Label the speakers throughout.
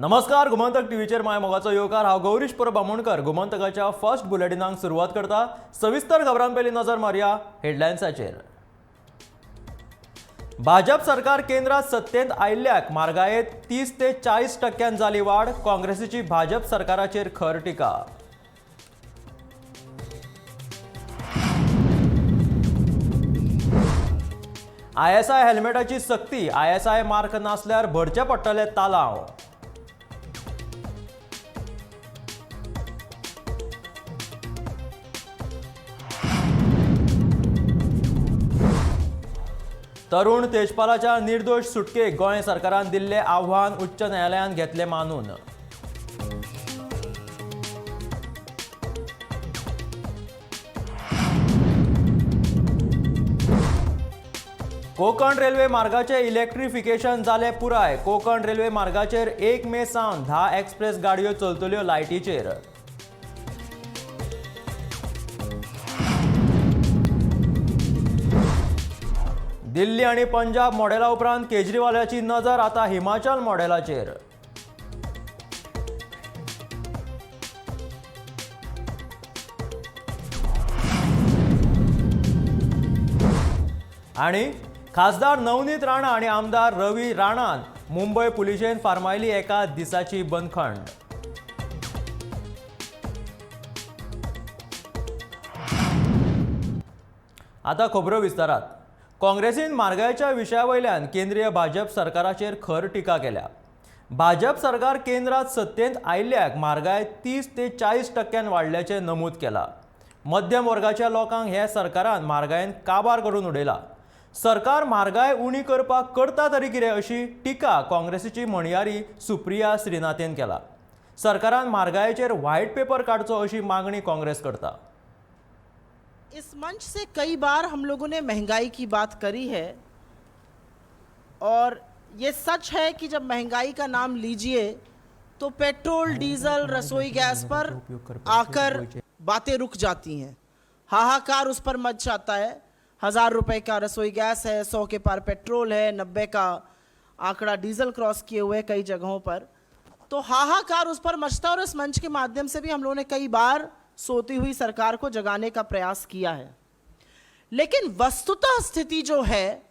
Speaker 1: नमस्कार, गोमंतक टीव्हीचेर माय मोगाचो येवकार. हांव गौरीश परब बामोणकर गोमंतकाच्या फर्स्ट बुलेटिनाक सुरवात करता. सविस्तर खबरां पयलीं नजर मारया हेडलायन्साचेर. भाजप सरकार केंद्रात सत्तेंत आयिल्ल्याक म्हारगायेंत 30 ते 40 टक्क्यान जाली वाड. काँग्रेसीची भाजप सरकाराचेर खर टिका. आयएसआय हेल्मेटाची सक्ती. आयएसआय मार्क नासल्यार भरचे पडटले तालांव. तरुण तेजपालाच्या निर्दोष सुटकेक गोंय सरकारान दिल्लें आव्हान उच्च न्यायालयान घेतलें मानून. कोकण रेल्वे मार्गाचे इलेक्ट्रिफिकेशन जालें पुराय. कोकण रेल्वे मार्गाचेर 1 मे सावन 10 एक्सप्रेस गाडयो चलतल्यो लायटीचेर. दिल्ली आनी पंजाब मॉडेला उपरांत केजरीवालाची नजर आता हिमाचल मॉडेलाचेर. आनी खासदार नवनीत राणा आनी आमदार रवी राणान मुंबय पुलिशेन फारमायली एका दिसाची बंदखण. आता खबरो विस्तारात. काँग्रेसीन म्हारगायेच्या विशया वयल्यान केंद्रीय भाजप सरकाराचेर खर टिका केल्या. भाजप सरकार केंद्रात सत्तेंत आयिल्ल्याक म्हारगाय 30 ते 40 टक्क्यान वाडल्याचें नमूद केलां. मध्यम वर्गाच्या लोकांक ह्या सरकारान म्हारगायेन काबार करून उडयला. सरकार म्हारगाय उणी करपाक करता तरी कितें अशी टिका काँग्रेसीची म्हणयारी सुप्रिया श्रीनाथेन केला. सरकारान म्हारगायेचेर व्हायट पेपर काडचो अशी मागणी काँग्रेस करता.
Speaker 2: इस मंच से कई बार हम लोगों ने महंगाई की बात करी है और ये सच है कि जब महंगाई का नाम लीजिए तो पेट्रोल, डीजल, रसोई गैस पर आकर बातें रुक जाती हैं। हाहाकार उस पर मच जाता है। 1000 रुपए का रसोई गैस है, 100 के पार पेट्रोल है, 90 का आंकड़ा डीजल क्रॉस किए हुए कई जगहों पर, तो हाहाकार उस पर मचता है। और इस मंच के माध्यम से भी हम लोगों ने कई बार सोती हुई सरकार को जगाने का प्रयास किया है। लेकिन वस्तुतः स्थिति जो है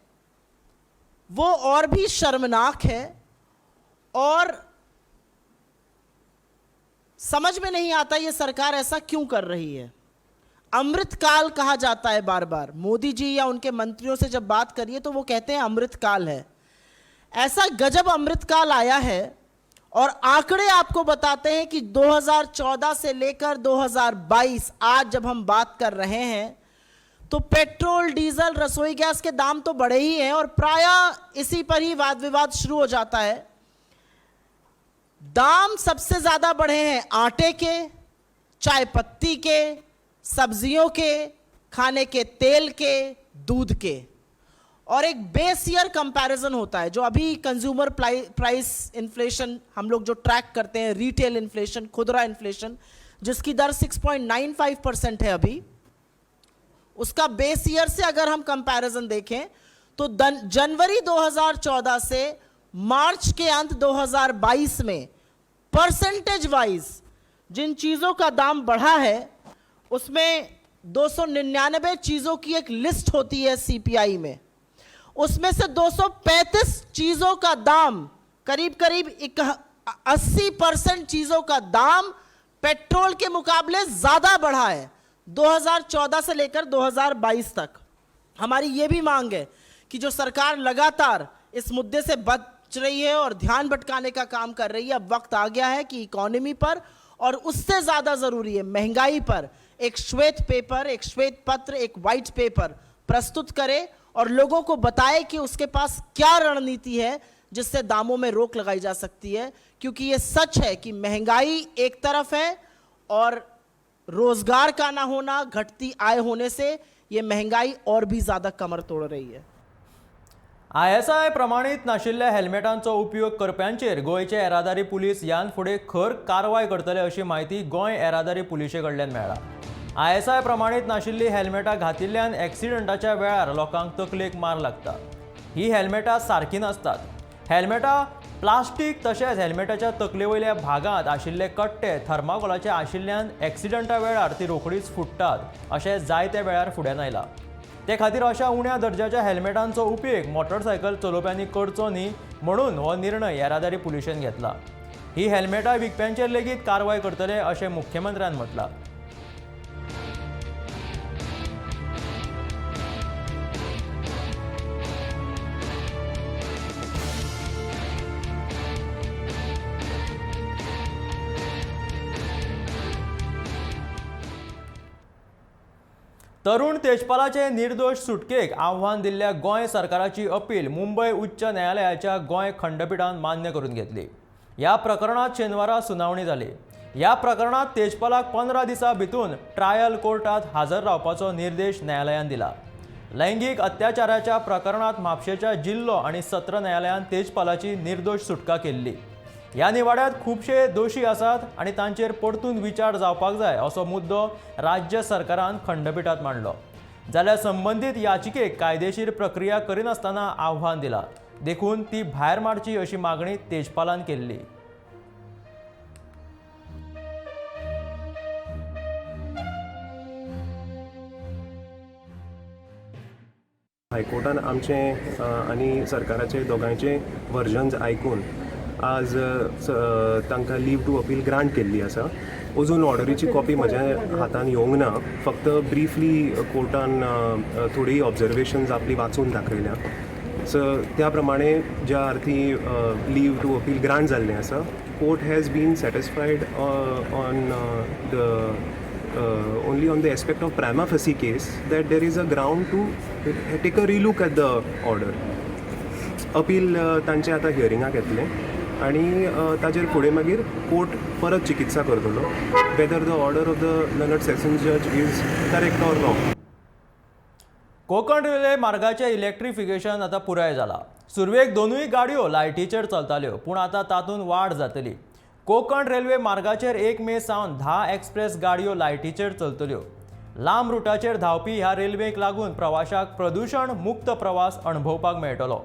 Speaker 2: वो और भी शर्मनाक है और समझ में नहीं आता ये सरकार ऐसा क्यों कर रही है। अमृतकाल कहा जाता है बार बार। मोदी जी या उनके मंत्रियों से जब बात करिए तो वो कहते हैं अमृतकाल है। ऐसा गजब अमृतकाल आया है और आंकड़े आपको बताते हैं कि 2014 से लेकर 2022 आज जब हम बात कर रहे हैं तो पेट्रोल, डीजल, रसोई गैस के दाम तो बढ़े ही हैं और प्रायः इसी पर ही वाद विवाद शुरू हो जाता है। दाम सबसे ज्यादा बढ़े हैं आटे के, चाय पत्ती के, सब्जियों के, खाने के तेल के, दूध के। और एक बेस ईयर कंपैरिजन होता है जो अभी कंज्यूमर प्राइस इन्फ्लेशन हम लोग जो ट्रैक करते हैं, रिटेल इन्फ्लेशन, खुदरा इन्फ्लेशन, जिसकी दर 6.95% है अभी, उसका बेस ईयर से अगर हम कंपैरिजन देखें तो जनवरी 2014 से मार्च के अंत 2022 में परसेंटेज वाइज जिन चीज़ों का दाम बढ़ा है उसमें 299 चीज़ों की एक लिस्ट होती है सीपीआई में, उसमें से 235 चीज़ों का दाम, करीब करीब 80% चीज़ों का दाम पेट्रोल के मुकाबले ज़्यादा बढ़ा है 2014 से लेकर 2022 तक। हमारी ये भी मांग है कि जो सरकार लगातार इस मुद्दे से बच रही है और ध्यान भटकाने का काम कर रही है, अब वक्त आ गया है कि इकोनॉमी पर और उससे ज़्यादा ज़रूरी है महंगाई पर एक श्वेत पेपर, एक श्वेत पत्र, एक वाइट पेपर प्रस्तुत करे और लोगों को बताए कि उसके पास क्या रणनीति है जिससे दामों में रोक लगाई जा सकती है। क्योंकि ये सच है कि महंगाई एक तरफ है और रोजगार का ना होना, घटती आय होने से ये महंगाई और भी ज्यादा कमर तोड़ रही है।
Speaker 1: आयएसआय प्रमाणीत नाशिल्ल्या हेल्मेटांचो उपयोग करप्यांचेर गोंयचे येरादारी पुलीस ह्यान फुडें खर कारवाय करतले अशी म्हायती गोंय येरादारी पुलिशे कडल्यान मेळ्ळा. आयएसआय प्रमाणीत नाशिल्ली हेल्मेटां घातिल्ल्यान एक्सिडंटाच्या वेळार लोकांक तकलेक मार लागता. ही हेल्मेटां सारकी नासतात. हेल्मेटां प्लास्टीक तशेंच हेल्मेटाच्या तकले वयल्या भागांत आशिल्ले कट्टे थर्माकोलाचे आशिल्ल्यान एक्सिडंटा वेळार ती रोखडीच फुट्टात अशें जायत्या वेळार फुड्यान आयलां. ते खातीर अशा उण्या दर्जाच्या हेल्मेटांचो उपेग मोटरसायकल चलोवप्यांनी करचो न्ही म्हणून हो निर्णय येरादारी पुलिशेन घेतला. ही हेल्मेटां विकप्यांचेर लेगीत कारवाय करतले अशें मुख्यमंत्र्यान म्हटलां. तरुण तेजपालाचे निर्दोष सुटकेक आव्हान दिल्ल्या गोंय सरकाराची अपील मुंबय उच्च न्यायालयाच्या गोंय खंडपिठान मान्य करून घेतली. ह्या प्रकरणात शेनवारा सुनावणी जाली. ह्या प्रकरणात तेजपालाक 15 दिसां भितून ट्रायल कोर्टात हाजर रावपाचो निर्देश न्यायालयान दिला. लैंगीक अत्याचाराच्या प्रकरणात म्हापशेच्या जिल्लो आनी सत्र न्यायालयान तेजपालाची निर्दोष सुटका केल्ली. ह्या निवाड्यांत खुबशे दोशी आसात आनी तांचेर परतून विचार जावपाक जाय असो मुद्दो राज्य सरकारान खंडपिठात मांडलो. जाल्यार संबंदीत याचिकेक कायदेशीर प्रक्रिया करिनासतना आव्हान दिला, देखून ती भायर मारची अशी मागणी तेजपालान केल्ली.
Speaker 3: हायकोर्टान आमचें आनी सरकाराचे दोगांयचे वर्जन्स आयकून आज तांकां लीव टू अपील ग्रांट केल्ली आसा. अजून ऑर्डरीची कॉपी म्हज्या हातान येवंक ना, फक्त ब्रिफली कोर्टान थोडी ऑब्जर्वेशन्स आपली वाचून दाखयल्या. सो त्या प्रमाणे ज्या अर्थी लीव टू अपील ग्रांट जाल्लें आसा, court has been satisfied on the only on the aspect of prima facie case that there is a ground to take a relook at the order. Appeal तांचे आतां हियरिंगाक येतलें आनी ताजेर फुडें मागीर court परत चिकित्सा करतलो whether the order of the learned sessions जज is correct or wrong.
Speaker 1: Konkan railway मार्गाचें इलेक्ट्रिफिकेशन आतां पुराय जाला. सुरवेक दोनूय गाडयो लायटीचेर चलताल्यो, पूण आतां तातूंत वाड जातली. कोंकण रेल्वे मार्गाचेर 1 मे सावन 10 एक्सप्रेस गाडयो लायटीचेर चलतल्यो. लांब रुटाचेर धांवपी ह्या रेल्वेक लागून प्रवाशाक प्रदूशण मुक्त प्रवास अणभवपाक मेळटलो.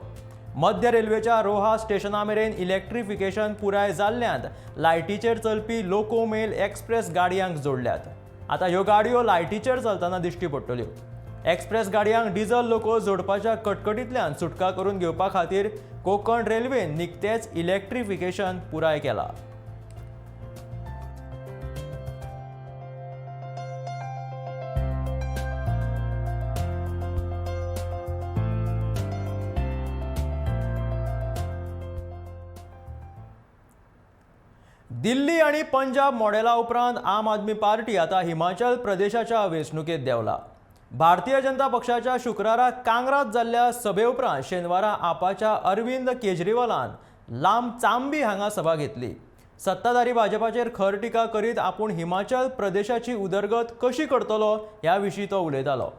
Speaker 1: मध्य रेल्वेच्या रोहा स्टेशना मेरेन इलेक्ट्रिफिकेशन पुराय जाल्ल्यान लायटीचेर चलपी लोको मेल एक्सप्रेस गाडयांक जोडल्यात. आतां ह्यो गाडयो लायटीचेर चलतना दिश्टी पडटल्यो. एक्सप्रेस गाडयांक डिझल लोको जोडपाच्या कटकटींतल्यान सुटका करून घेवपा खातीर कोंकण रेल्वेन निकतेंच इलेक्ट्रिफिकेशन पुराय केलां. दिल्ली आनी पंजाब मॉडेला उपरांत आम आदमी पार्टी आतां हिमाचल प्रदेशाच्या वेंचणुकेंत देंवला. भारतीय जनता पक्षाच्या शुक्रारा कांग्रात जाल्ल्या सभे उपरांत शेनवारा आपाच्या अरविंद केजरीवालान लांब चांबी हांगा सभा घेतली. सत्ताधारी भाजपाचेर खर टिका करीत आपूण हिमाचल प्रदेशाची उदरगत कशी करतलो ह्या विशीं तो उलयतालो.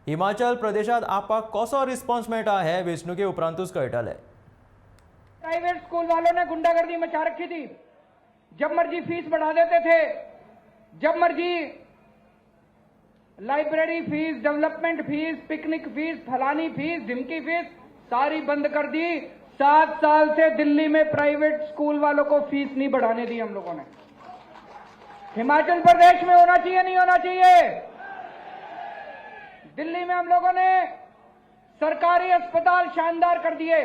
Speaker 1: हिमाचल प्रदेशांत आपाक कसो रिस्पॉन्स मेळटा हे वेंचणुके उपरांतूच कळटलें.
Speaker 4: प्राइवेट स्कूल वालों ने गुंडागर्दी मचा रखी थी, जब मर्जी फीस बढ़ा देते थे, जब मर्जी library fees, development fees, picnic fees, फलानी फीस, ढिमकी फीस सारी बंद कर दी। 7 साल से दिल्ली में प्राइवेट स्कूल वालों को फीस नहीं बढ़ाने दी हम लोगों ने। हिमाचल प्रदेश में होना चाहिए, नहीं होना चाहिए? दिल्ली में हम लोगों ने सरकारी अस्पताल शानदार कर दिए।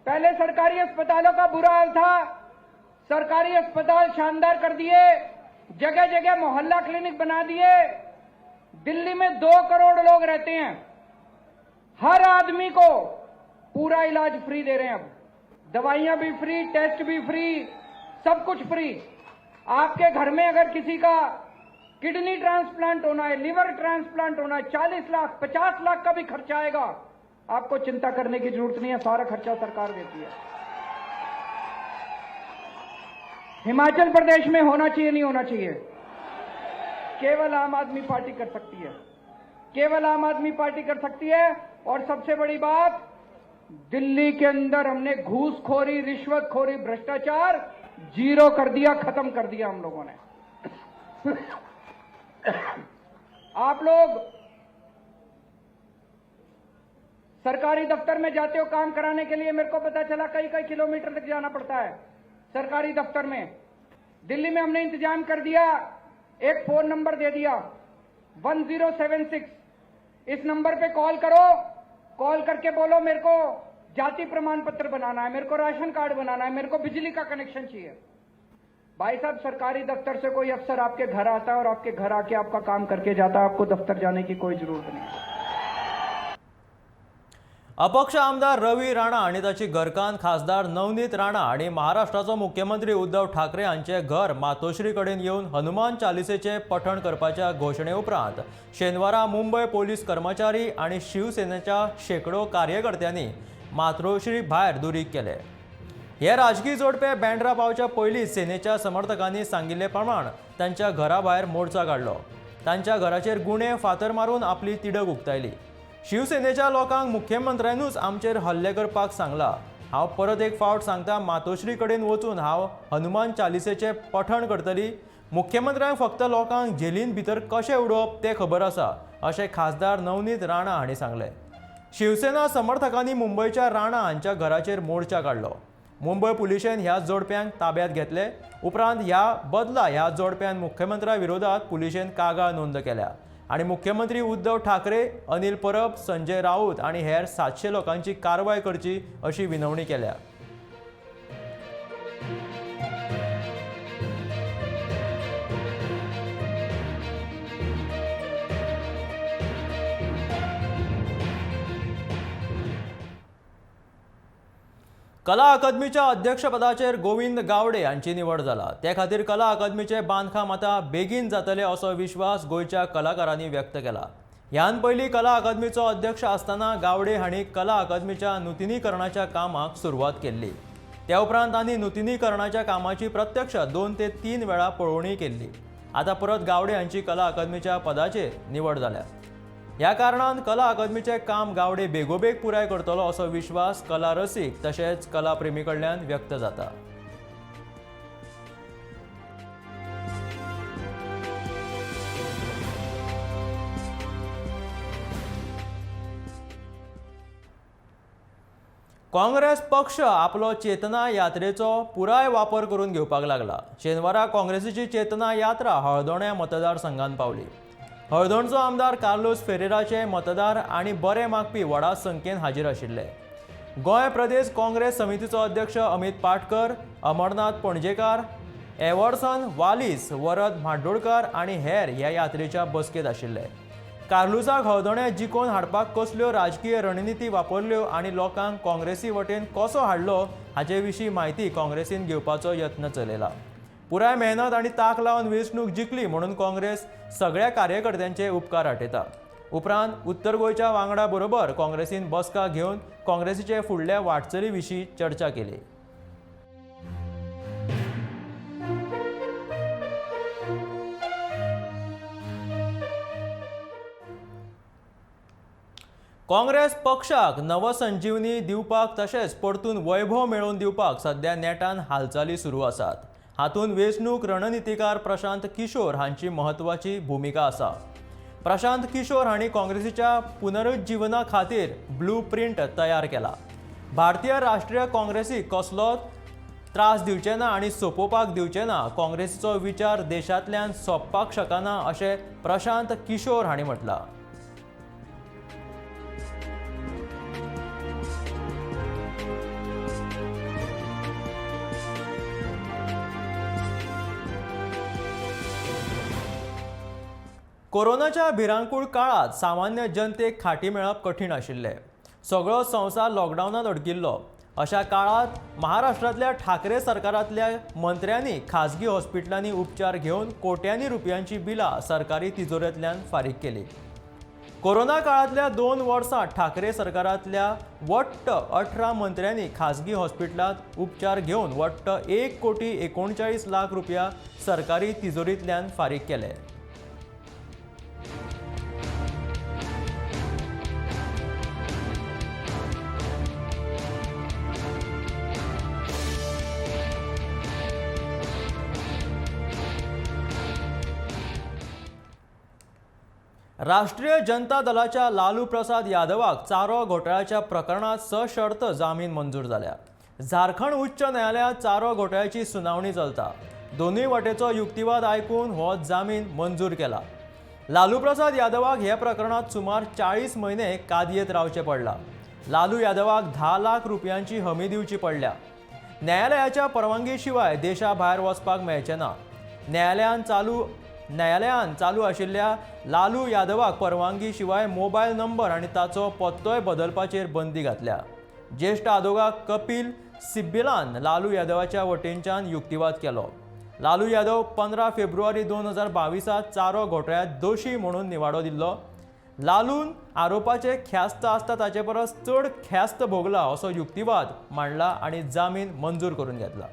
Speaker 4: पहले सरकारी अस्पतालों का बुरा हाल था, सरकारी अस्पताल शानदार कर दिए, जगह जगह मोहल्ला क्लिनिक बना दिए। दिल्ली में 2 करोड़ लोग रहते हैं, हर आदमी को पूरा इलाज फ्री दे रहे हैं। अब दवाइयां भी फ्री, टेस्ट भी फ्री, सब कुछ फ्री। आपके घर में अगर किसी का किडनी ट्रांसप्लांट होना है, लिवर ट्रांसप्लांट होना है, 40 लाख 50 लाख का भी खर्चा आएगा, आपको चिंता करने की जरूरत नहीं है, सारा खर्चा सरकार देती है। हिमाचल प्रदेश में होना चाहिए, नहीं होना चाहिए? केवल आम आदमी पार्टी कर सकती है, केवल आम आदमी पार्टी कर सकती है। और सबसे बड़ी बात, दिल्ली के अंदर हमने घूसखोरी, रिश्वतखोरी, भ्रष्टाचार जीरो कर दिया, खत्म कर दिया हम लोगों ने। आप लोग सरकारी दफ्तर में जाते हो काम कराने के लिए, मेरे को पता चला कई कई किलोमीटर तक जाना पड़ता है सरकारी दफ्तर में। दिल्ली में हमने इंतजाम कर दिया, एक फोन नंबर दे दिया 1076, इस नंबर पे कॉल करो, कॉल करके बोलो मेरे को जाति प्रमाण पत्र बनाना है, मेरे को राशन कार्ड बनाना है, मेरे को बिजली का कनेक्शन चाहिए। भाई साहब, सरकारी दफ्तर से कोई अफसर आपके घर आता है और आपके घर आके आपका काम करके जाता है, आपको दफ्तर जाने की कोई जरूरत नहीं।
Speaker 1: अपक्ष आमदार रवी राणा आनी ताची घरकान्न खासदार नवनीत राणा आनी महाराष्ट्राचो मुख्यमंत्री उद्धव ठाकरे हांचे घर मातोश्री कडेन येवन हनुमान चालिसेचें पठण करपाच्या घोशणे उपरांत शेनवारा मुंबय पोलीस कर्मचारी आनी शिवसेनेच्या शेकडो कार्यकर्त्यांनी मातोश्री भायर दुरीग केले। हे राजकीय जोडपे बँड्रा पावच्या पयलीं सेनेच्या समर्थकांनी सांगिल्ले प्रमाण तांच्या घरा भायर मोर्चा काडलो। तांच्या घराचेर गुणे फातर मारून आपली तिडक उक्तायली। शिवसेनेच्या लोकांक मुख्यमंत्र्यानूच आमचेर हल्ले करपाक सांगला। हांव परत एक फावट सांगता, मातोश्री कडेन वचून हांव हनुमान चालिसेचें पठण करतली। मुख्यमंत्र्यांक फक्त लोकांक जेलीन भितर कशें उडोवप तें खबर आसा, अशें खासदार नवनीत राणा हांणी सांगलें। शिवसेना समर्थकांनी मुंबयच्या राणा हांच्या घराचेर मोर्चा काडलो। मुंबय पुलिशेन ह्या जोडप्यांक ताब्यात घेतले। उपरांत ह्या बदला ह्या जोडप्यान मुख्यमंत्र्या विरोधात पुलिशेन कागाळ नोंद केल्या आनी मुख्यमंत्री उद्धव ठाकरे, अनिल परब, संजय राऊत आनी हेर 700 लोकांची कारवाय करची अशी विनवणी केल्या। कला अकादमीच्या अध्यक्षपदाचेर गोविंद गावडे हांची निवड जाला। ते खातीर कला अकादमीचें बांदकाम आतां बेगीन जातलें असो विश्वास गोंयच्या कलाकारांनी व्यक्त केला। ह्यान पयलीं कला अकादमीचो अध्यक्ष आसतना गावडे हांणी कला अकादमीच्या नुतनीकरणाच्या कामाक सुरवात केल्ली। त्या उपरांत तांणी नुतनीकरणाच्या कामाची प्रत्यक्ष 2 ते 3 वेळा पळोवणी केल्ली। आतां परत गावडे हांची कला अकादमीच्या पदाचेर निवड जाल्या। ह्या कारणान कला अकादमीचें काम गावडे बेगोबेग पुराय करतलो असो विश्वास कला रसीक तशेंच कला प्रेमी कडल्यान व्यक्त जाता। काँग्रेस पक्ष आपलो चेतना यात्रेचो पुराय वापर करून घेवपाक लागला। शेनवारा काँग्रेसीची चेतना यात्रा हळदोण्या मतदारसंघात पावली। हळदोणचो आमदार कार्लोस फेरेराचे मतदार आनी बरे मागपी व्हडा संख्येन हाजीर आशिल्ले। गोंय प्रदेश काँग्रेस समितीचो अध्यक्ष अमित पाटकर, अमरनाथ पणजेकार, एवर्सन वालीस, वरद म्हाड्डोळकर आनी हेर ह्या यात्रेच्या बसकेंत आशिल्ले। कार्लुसाक हळदोण्या जिखोवन हाडपाक कसल्यो राजकीय रणनिती वापरल्यो आनी लोकांक काँग्रेसी वटेन कसो हाडलो हाचे विशीं म्हायती काँग्रेसीन घेवपाचो यत्न चलयला। पुराय मेहनत आनी ताक लावन वेंचणूक जिखली म्हणून काँग्रेस सगळ्या कार्यकर्त्यांचे उपकार आठयता। उपरांत उत्तर गोंयच्या वांगडा बरोबर काँग्रेसीन बसका घेवन काँग्रेसीचे फुडल्या वाटचाली विशीं चर्चा केली। काँग्रेस पक्षाक नवसंजीवनी दिवपाक तशेंच परतून वैभव मेळोवन दिवपाक सध्या नेटान हालचाली सुरू आसात। हातूंत वेंचणूक रणनितीकार प्रशांत किशोर हांची म्हत्वाची भुमिका आसा। प्रशांत किशोर हांणी काँग्रेसीच्या पुनरुज्जीवना खातीर ब्लू प्रिंट तयार केला। भारतीय राष्ट्रीय काँग्रेसीक कसलोच त्रास दिवचे ना आनी सोंपोवपाक दिवचे ना, काँग्रेसीचो विचार देशांतल्यान सोंपपाक शकना अशें प्रशांत किशोर हांणी म्हटलां। कोरोनाच्या भिरांकूळ काळात सामान्य जनतेक खाटी मेळप कठीण आशिल्लें। सगळो संवसार लॉकडावनांत अडकिल्लो। अशा काळात महाराष्ट्रांतल्या ठाकरे सरकारांतल्या मंत्र्यांनी खाजगी हॉस्पिटलांनी उपचार घेवन कोट्यांनी रुपयांची बिलां सरकारी तिजोरेंतल्यान फारीक केली। कोरोना काळांतल्या 2 वर्सां ठाकरे सरकारांतल्या वट्ट 18 मंत्र्यांनी खाजगी हॉस्पिटलांत उपचार घेवन वट्ट 1,39,00,000 रुपया सरकारी तिजोरींतल्यान फारीक केले। राष्ट्रीय जनता दलाच्या लालू प्रसाद यादवाक चारो घोटाळ्याच्या प्रकरणात सशर्त जामीन मंजूर जाल्या. झारखंड उच्च न्यायालयात चारो घोटाळ्याची सुनावणी चलता. दोनूय वटेचो युक्तिवाद आयकून हो जामीन मंजूर केला. लालू प्रसाद यादवाक ह्या प्रकरणात सुमार 40 म्हयने कादयेत रावचें पडला. लालू यादवाक 10 लाख रुपयांची हमी दिवची पडल्या. न्यायालयाच्या परवानगी शिवाय देशा भायर वचपाक मेळचें ना. न्यायालयान चालू आशिल्ल्या लालू यादवाक परवानगी शिवाय मोबायल नंबर आनी ताचो पत्तोय बदलपाचेर बंदी घातल्या. ज्येश्ठ आदोगाद कपिल सिब्बलान लालू यादवाच्या वटेनच्यान युक्तिवाद केलो. लालू यादव 15 फेब्रुवारी 2022 चारो घोटाळ्यांत दोशी म्हणून निवाडो दिल्लो. लालून आरोपाचे ख्यास्त आसता ताचे परस चड ख्यास्त भोगला असो युक्तिवाद मांडला आनी जामीन मंजूर करून घेतला.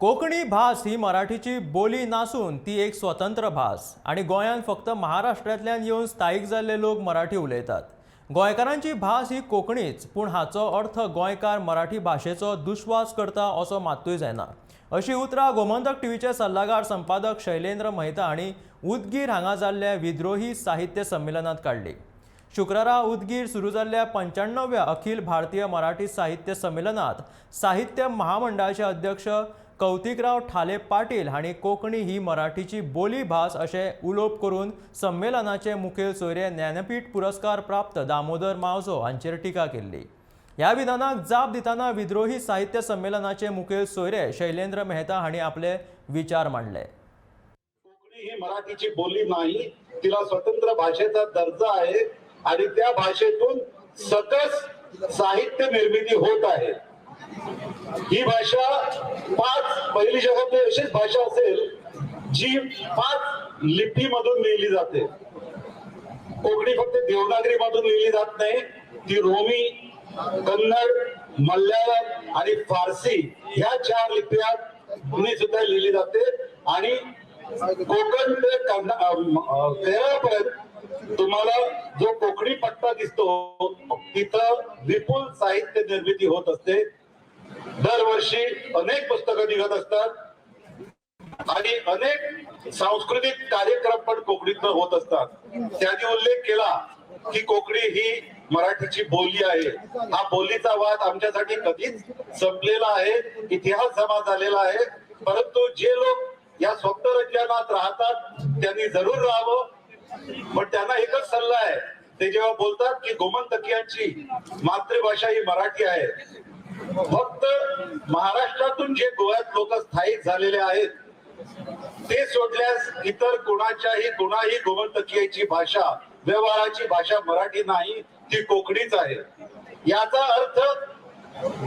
Speaker 1: कोंकणी भास ही मराठीची बोली नासून ती एक स्वतंत्र भास आनी गोंयांत फक्त महाराष्ट्रांतल्यान येवन स्थायीक जाल्ले लोक मराठी उलयतात. गोंयकारांची भास ही कोंकणीच, पूण हाचो अर्थ गोंयकार मराठी भाशेचो दुस्वास करता असो मात्तूय जायना, अशी उतरां गोमंतक टीव्हीचे सल्लागार संपादक शैलेंद्र मेहता हांणी उदगीर हांगा जाल्ल्या विद्रोही साहित्य संमेलनात काडली. शुक्रारा उदगीर सुरू जाल्ल्या 95व्या अखिल भारतीय मराठी साहित्य संमेलनात साहित्य महामंडळाचे अध्यक्ष कौतिकराव ठाले पाटील हांणी कोंकणी ही मराठीची बोली भास अशें उलोवप करून संमेलनाचे मुखेल सोयरे ज्ञानपीठ पुरस्कार प्राप्त दामोदर मावजो हांचेर टिका केल्ली. ह्या विधानाक जाप दितना विद्रोही साहित्य संमेलनाचे मुखेल सोयरे शैलेंद्र मेहता हांणी आपले विचार मांडले.
Speaker 5: कोंकणी ही मराठीची बोली नाही, तिला स्वतंत्र भाषेचा दर्जा आहे आणि त्या भाषेतून सकस साहित्य निर्मिती होत आहे. ही भाषा 5 पहिली जगातली अशीच भाषा असेल जी 5 लिपीमधून लिहिली जाते. कोकणी फक्त देवनागरी मधून लिहिली जात नाही, ती रोमी, कन्नड, मल्याळम आणि फारसी ह्या 4 लिप्यात सुद्धा लिहिली जाते. आणि कोकण ते केरळपर्यंत तुम्हाला जो कोकणी पट्टा दिसतो तिथं विपुल साहित्य निर्मिती होत असते. दरवर्षी अनेक पुस्तकं निघत असतात आणि अनेक सांस्कृतिक कार्यक्रम पण कोकणीतनं होत असतात. त्यांनी उल्लेख केला की कोकणी ही मराठीची बोली आहे. हा बोलीचा वाद आमच्यासाठी कधीच संपलेला आहे, इतिहास जमा झालेला आहे. परंतु जे लोक या स्वप्नरंजनात राहतात त्यांनी जरूर राहावं, पण त्यांना एकच सल्ला आहे. ते जेव्हा बोलतात की गोमंतकीयांची मातृभाषा ही मराठी आहे, फक्त महाराष्ट्रातून जे गोव्यात लोक स्थायिक झालेले आहेत ते सोडल्यास इतर कोणाही गोमंतकीयाची भाषा, व्यवहाराची भाषा मराठी नाही, ती कोकणीच आहे. याचा अर्थ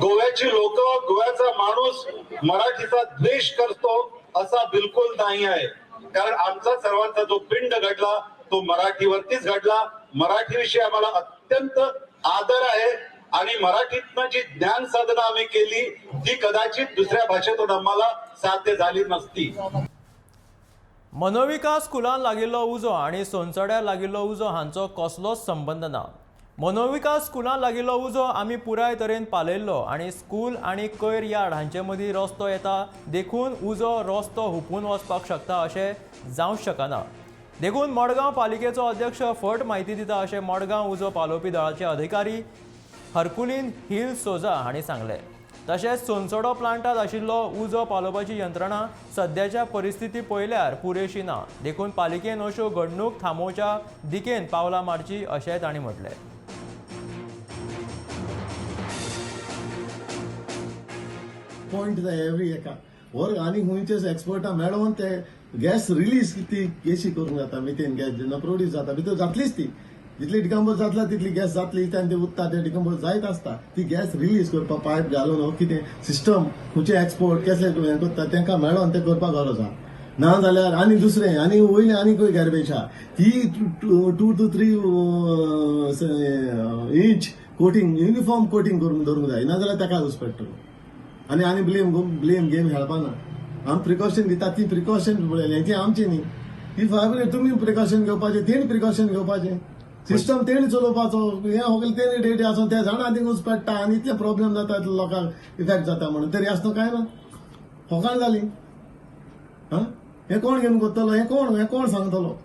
Speaker 5: गोव्याची लोक, गोव्याचा माणूस मराठीचा द्वेष करतो असा बिलकुल नाही आहे. कारण आमचा सर्वांचा जो पिंड घडला तो मराठीवरतीच घडला. मराठीविषयी आम्हाला अत्यंत आदर आहे आणि मराठीतनं जी ज्ञान साधना आम्ही केली ती कदाचित दुसऱ्या भाषेतून आम्हाला साध्य झाली नसती.
Speaker 1: मनोविकास स्कुलान लागिल्लो उजो आनी सोनसड्यार लागिल्लो उजो हांचो कसलोच संबंद ना. मनोविकास स्कुलान लागिल्लो उजो आमी पुराय तरेन पालयल्लो आनी स्कूल आनी कैर यार्ड हांचे मदीं रस्तो येता, देखून उजो रस्तो हुपून वचपाक शकता अशें जावंक शकना. देखून मडगांव पालिकेचो अध्यक्ष फट म्हायती दिता अशें मडगांव उजो पालोवपी दळाचे अधिकारी हरकुलीन हिल सोजा हांणी सांगलें. तशेंच सोनसडो प्लांटात आशिल्लो उजो पालोवपाची यंत्रणा सद्याच्या परिस्थिती पळयल्यार पुरेशी ना, देखून पालिकेन अश्यो घडणूक थांबोवच्या दिकेन पावलां मारची अशेंय तांणी म्हटलें.
Speaker 6: पॉयंट जाय एवरी एका वर आनी खंयचेच एक्सपर्टां मेळोन ते गॅस रिलीज ती गॅशी करूंक जाता. मिथेन गॅस जेन्ना प्रोड्यूस जाता भितर जातलीच ती, जितली डिकम्पोज जातला तितली गॅस जातली आनी ते उत्ता ते डिकम्पोज जायत आसता. ती गॅस रिलीज करपाक पायप घालून हो कितें सिस्टम खंयचे एक्सपोर्ट कसले हें करता तांकां मेळोन तें करपाक गरज आहा. ना जाल्यार आनी दुसरें आनी वयलें आनी खंय गार्बेज आहा ती 2 to 3 inch coating, uniform coating करूंक दवरूंक जाय, ना जाल्यार ताका दोश पडटलो. आनी आनी ब्लेम गेम खेळपाना. आमी प्रिकॉशन दिता ती प्रिकॉशन पळयलें ती आमची न्ही, ती फायर तुमी प्रिकॉशन घेवपाचें, तेणी प्रिकॉशन घेवपाचें. सिस्टम तेणी चलोवपाचो, हें सगळें तेणी डेटी आसून ते जाणा थिंग पेट्टा आनी इतले प्रॉब्लेम जाता लोकांक इफेक्ट जाता म्हणून तरी आसतना कांय ना, फोकाण जाली. हा, हें कोण घेवन करतलो? हें कोण सांगतलो?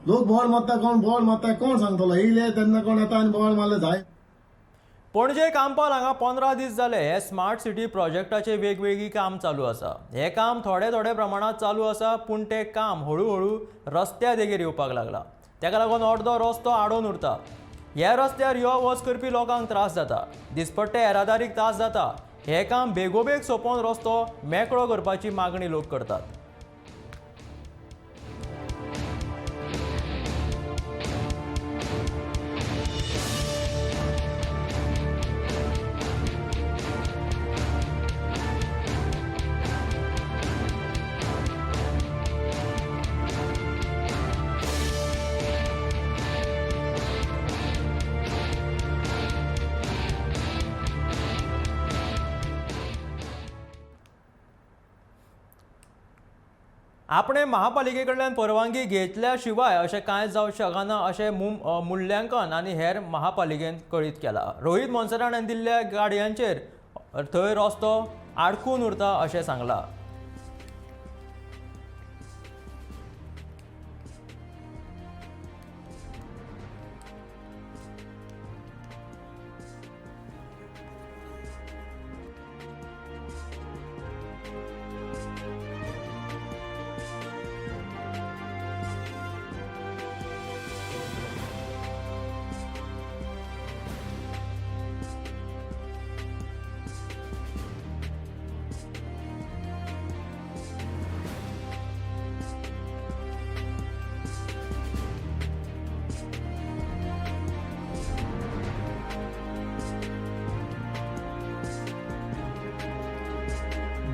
Speaker 6: लोक बोवाळ मारता, कोण बोवाळ मारता, कोण सांगतलो? येयले तेन्ना कोण येता आनी बोवाळ मारले जाय.
Speaker 1: पणजे कांपाल हांगा 15 दीस जाले हे स्मार्ट सिटी प्रोजेक्टाचे वेगवेगळी काम चालू आसा. हें काम थोडे थोडे प्रमाणांत चालू आसा, पूण तें काम हळू हळू रस्त्या देगेर येवपाक लागलां. ताका लागून अर्दो रस्तो आडोवन उरता. ह्या रस्त्यार यो वच करपी लोकांक त्रास जाता, दिसपट्टे येरादारीक त्रास जाता. हें काम बेगोबेग सोंपोवन रस्तो मेकळो करपाची मागणी लोक करतात. आपणे महापालिके कडल्यान परवानगी घेतल्या शिवाय अशें कांय जावंक शकना अशें मुल्यांकन आनी हेर महापालिकेन कळीत केला. रोहीत मोन्सेरात हाणें दिल्ल्या गाडयांचेर थंय रस्तो आडकून उरता अशें सांगलां.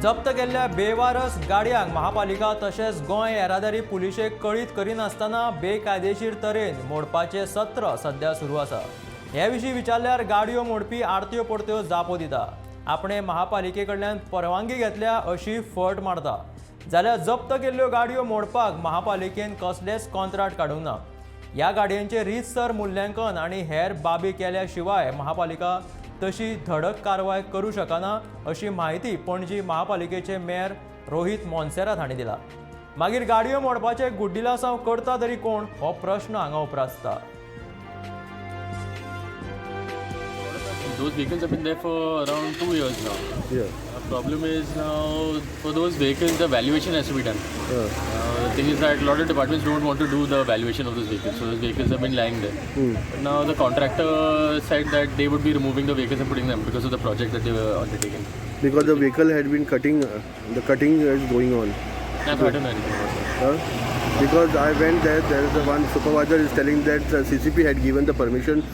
Speaker 1: जप्त केल्ल्या बेवारस गाडयांक महापालिका तशेंच गोंय येरादारी पुलिशेक कळीत करिनासतना बेकायदेशीर तरेन मोडपाचें सत्र सध्या सुरू आसा. हे विशीं विचारल्यार गाडयो मोडपी आरत्यो परत्यो जापो दिता. आपणे महापालिके कडल्यान परवानगी घेतल्या अशी फट मारता, जाल्यार जप्त केल्ल्यो गाडयो मोडपाक महापालिकेन कसलेंच कॉन्ट्राक्ट काडूंक ना. ह्या गाडयांचें रितसर मुल्यांकन आनी हेर बाबी केल्या शिवाय महापालिका तशी धडक कारवाय करूं शकना अशी म्हायती पणजी महापालिकेचे मेयर रोहीत मोन्सेरात हांणी दिला. मागीर गाडयो मोडपाचे गुड्डिलासांव करता तरी कोण हो प्रश्न हांगा उप्रासता.
Speaker 7: Those vehicles have been there for around 2 years now. The problem is now for those vehicles, the valuation has to be done. The thing is that a lot of departments don't want to do the valuation of those vehicles, so those vehicles have been lying there. But now the contractor said that they would be removing the vehicles and putting them because of the project that they were undertaking.
Speaker 8: Because the vehicle had been cutting, the cutting is going on.
Speaker 7: I don't know anything about that.
Speaker 8: Huh? Because I went there, there is a one supervisor is telling that the CCP had given the permission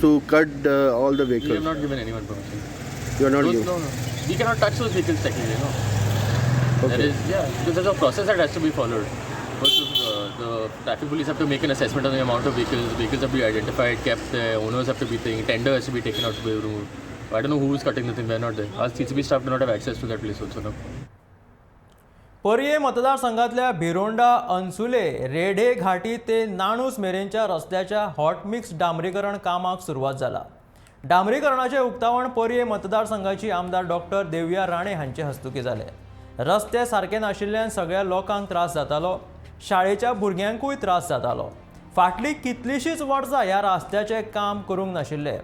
Speaker 8: to cut all the
Speaker 7: We have
Speaker 8: vehicles.
Speaker 7: Not given anyone permission.
Speaker 8: You are not
Speaker 7: Those,
Speaker 8: giving.
Speaker 7: No. We cannot touch those vehicles technically, no. There
Speaker 8: Okay.
Speaker 7: is, yeah, because there's a process that has to be followed. First, the traffic police have to make an assessment on the amount of vehicles. The vehicles have to be identified, kept there, owners have to be thing, tender has to be taken out to be removed. I don't know who is cutting the thing, we're not there. Our CCP staff do not have access to that place also now.
Speaker 1: पर्ये मतदारसंघातल्या भिरोंडा अन्सुले रेडे घाटी ते नाणूस मेरेनच्या रस्त्याच्या hot mix डांबरीकरण कामाक सुरवात जाला. डांबरीकरणाचें उक्तावण पर्ये मतदारसंघाची आमदार डॉक्टर देविया राणे हांचे हस्तुकीं जालें. रस्ते सारके नाशिल्ल्यान सगळ्या लोकांक त्रास जातालो, शाळेच्या भुरग्यांकूय त्रास जातालो. फाटलीं कितलींशींच वर्सां ह्या रस्त्याचें काम करूंक नाशिल्लें.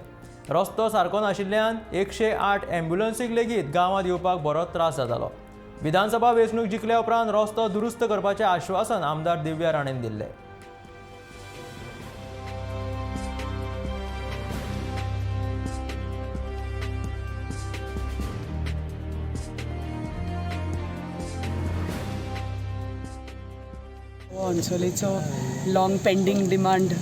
Speaker 1: रस्तो सारको नाशिल्ल्यान 108 एम्ब्युलन्सीक लेगीत गांवांत येवपाक बरोच त्रास जातालो. विधानसभा वेंचणूक जिखल्या उपरांत रस्तो दुरुस्त करपाचें आश्वासन आमदार दिव्या राणेन दिल्लें.
Speaker 9: अन्सोलेचो लाँग पेंडींग डिमांड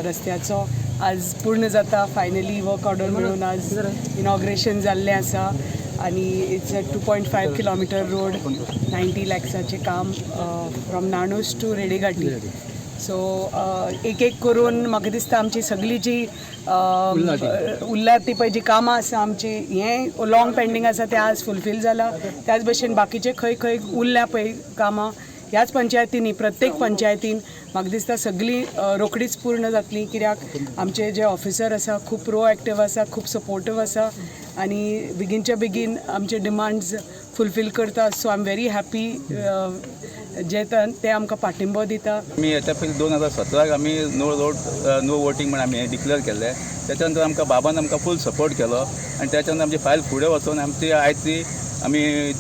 Speaker 9: रस्त्याचो आज पूर्ण जाता. फायनली वर्क ऑर्डर मेळून आज इनॉग्रेशन जाल्लें आसा आनी it's a 2.5 kilometre road, 90 लॅक्साचें काम फ्रॉम नाणूस टू रेडेघाटी. सो एक एक करून म्हाका दिसता आमची सगळी जी उरल्या ती पळय जी कामां आसा आमची, हें लाँग पेंडींग आसा तें आज फुलफील जालां. त्याच भशेन बाकीचे खंय खंय उरल्या पळय कामां ह्याच पंचायतींनी प्रत्येक पंचायतीन म्हाका दिसता सगळीं रोखडीच पूर्ण जातली, कित्याक आमचे जे ऑफिसर आसा खूब प्रोएक्टीव आसा, खूब सपोर्टीव आसा आनी बेगीनच्या बेगीन आमचे डिमांड्स फुलफील करता. So I am very happy जे ते आमकां पाठिंबो दिता.
Speaker 10: आमी हेच्या पयलीं 2017 आमी नो रोड नो वोटींग म्हण आमी हें डिक्लेअर केल्लें. त्याच्या नंतर आमकां बाबान आमकां फूल सपोर्ट केलो आनी त्याच्या नंतर आमची फायल फुडें वचून आमची आयज ती आमी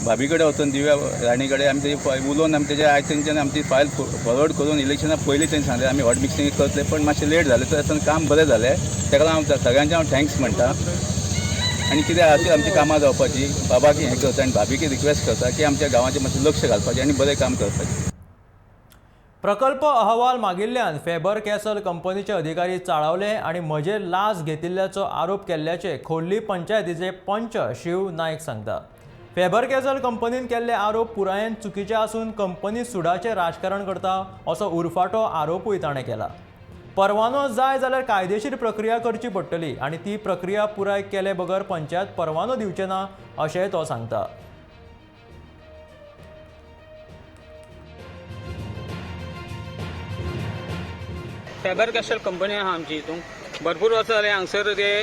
Speaker 10: भाभी कडेन वचून दिव्या राणी कडेन आमी तेजी उलोवन आमी तेजे आयज तेंच्यान आमची फायल फॉरवर्ड करून इलेक्शना पयलीं तेंणी सांगलें आमी हॉट मिक्सिंग करतले, पण मातशें लेट जालें. तर आतां काम बरें जालें, तेका लागून हांव सगळ्यांचे हांव thanks म्हणटा. आनी कितें आसा आमची कामां जावपाची बाबाक हें करता आनी भाभीक रिक्वेस्ट करता की आमच्या गांवाचें मातशें लक्ष घालपाचें आनी बरें काम करपाचें.
Speaker 1: प्रकल्प अहवाल मागिल्ल्यान फेबर कॅसल कंपनीचे अधिकारी चाळवले आनी म्हजेर लाच घेतिल्ल्याचो आरोप केल्ल्याचे खोर्ली पंचायतीचे पंच शिव नायक सांगता. फेबर कॅसल कंपनीन केल्ले आरोप पुरायेन चुकीचे आसून कंपनी सुडाचें राजकारण करता असो उरफाटो आरोपूय ताणें केला. परवानो जाय जाल्यार कायदेशीर प्रक्रिया करची पडटली आनी ती प्रक्रिया पुराय केले बगर पंचायत परवानो दिवचे ना अशेंय तो सांगता.
Speaker 11: फेबर कॅस्टल कंपनी आहा आमची, हितून भरपूर वर्सां जालें हांगसर ते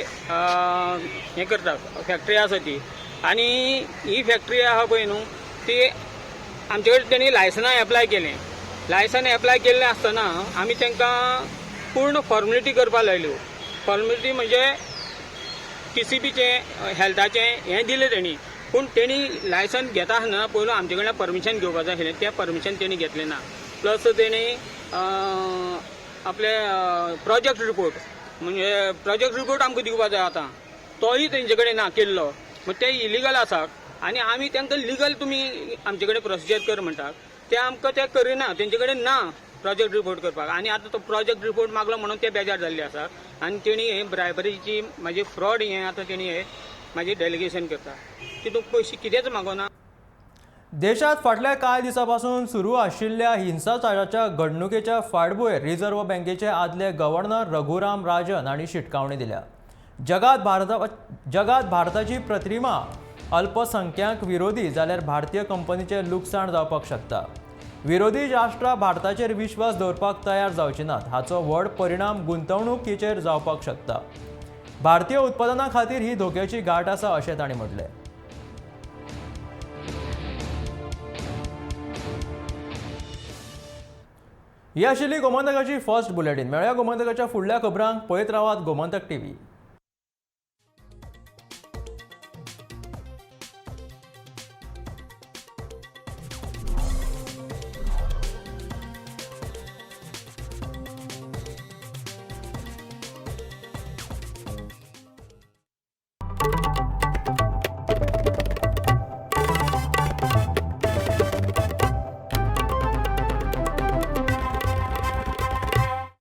Speaker 11: हें करता, फॅक्टरी आसा ती. आनी ही फॅक्टरी आहा पळय न्हू ती आमचे कडेन तेणी लायसनां एप्लाय केलें. लायसन एप्लाय केल्लें आसतना आमी तांकां पूर्ण फॉर्मेलिटी करपाक लायल्यो. फॉर्मेलिटी म्हणजे टीसीपीचें हेल्थाचें हें दिलें तेणी, पूण तेणी लायसन घेता आसतना पयलू आमचे कडल्यान परमिशन घेवपाचें आशिल्लें, तें परमिशन तेणी घेतलें ना. प्लस तेणी आपले प्रोजेक्ट रिपोर्ट म्हणजे प्रोजेक्ट रिपोर्ट आमकां दिवपाक जाय आतां, तोय तेंचे कडेन ना केल्लो. मग ते इलिगल आसा आनी आमी तांकां लिगल तुमी आमचे कडेन प्रोसिजर कर म्हणटात, ते आमकां ते करिना, तेंचे कडेन ना प्रोजेक्ट रिपोर्ट करपाक. आनी आतां तो प्रोजेक्ट रिपोर्ट मागलो म्हणून ते बेजार जाल्ले आसा आनी तेणी हे ब्रायबरीची म्हाजी फ्रॉड हें आतां तेणी हे म्हाजी डेलिगेशन करता, तितूंत पयशे कितेंच मागोना.
Speaker 1: देशात फाटल्या कांय दिसांपासून सुरू आशिल्ल्या हिंसाचाराच्या घडणुकेच्या फाटभूंयेर रिझर्व्ह बँकेचे आदले गव्हर्नर रघुराम राजन हांणी शिटकावणी दिल्या. जगात भारताची प्रतिमा अल्पसंख्याक विरोधी जाल्यार भारतीय कंपनीचें लुकसाण जावपाक शकता. विरोधी राष्ट्रां भारताचेर विश्वास दवरपाक तयार जावची नात, हाचो व्हड परिणाम गुंतवणुकीचेर जावपाक शकता. भारतीय उत्पादना खातीर ही धोक्याची गांठ आसा अशें तांणी म्हटलें. ही आशिल्ली गोमंतकाची फर्स्ट बुलेटीन. मेळया गोमंतकाच्या फुडल्या खबरांक. पळयत रावात गोमंतक टीव्ही.